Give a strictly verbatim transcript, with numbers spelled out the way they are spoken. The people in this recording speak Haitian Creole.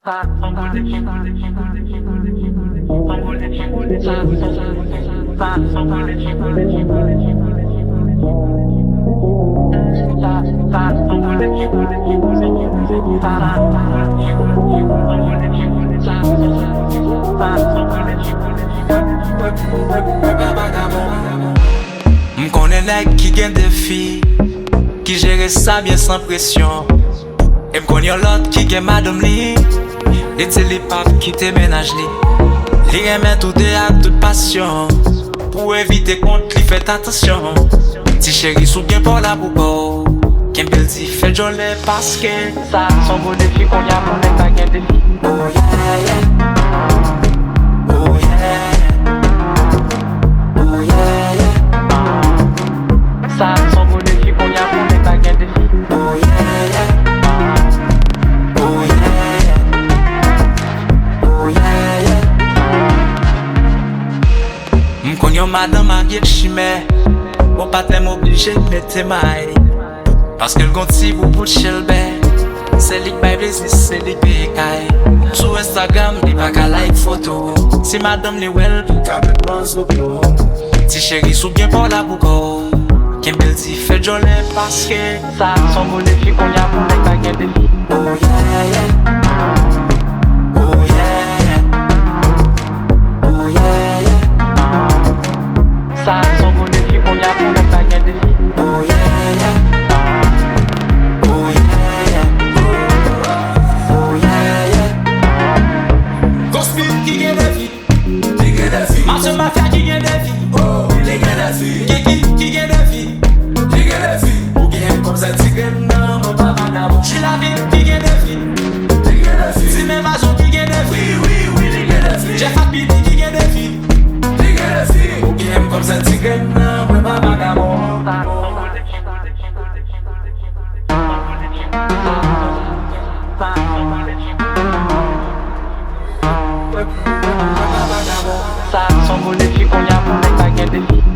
M konnen nèg ki gen de fi, ki jere sa byen san presyon. E m konn yon lòt ki gen madanm li, li di li p ap kite mennaj li. Li renmen tou de ak tout pasyon. Pou evite kont li fè atansyon. Ti cheri, si w gen pa w la pou kò w, kenbe l di fè djòlè paske sa son gwo defi kounye a pou nèg pa gen defi. Oh yeah, yeah. Oh yeah, yeah. Oh yeah, yeah. Sa son gwo defi kounye a pou nèg pa gen defi. Oh yeah, yeah. Oh yeah, yeah. Oh yeah, yeah. M konn yon madanm ak vye chimè. Bon, patnè m oblije mete may. Paske l gon ti bout chèlbè. Se li k bay plezi, se li k peye kay. Sou Instagram, li pa ka like foto. Si madanm li wè l, li ka met manzo pou yo. Ti cheri, si w gen pa w la pou kò w, kenbe l di fè djòlè paske sa son gwo defi kounye a pou nèg pa gen defi. Oh yeah, yeah. Oh yeah, yeah. Oh yeah, yeah. Sa son gwo defi kounye a pou nèg pa gen defi. Oh yeah, yeah. Oh yeah, yeah. Oh yeah, yeah. Gospel ki gen defi. Ki gen defi. Maso mafya ki gen defi. Oh, ki gen defi. Kiki ki gen defi. Ki gen defi. Ou gen kòm sa ti grenn nan, mwen pa vagabon. Chila vip ki gen defi. Ki gen defi. Simen Mazo ki gen defi. Wi, wi, wi, li gen defi. Jeff ak Pidi ki gen defi. Li gen defi. Ou gen kòm sa ti grenn nan, mwen pa vagabon. Sa son gwo defi kounye a pou nèg pa gen defi.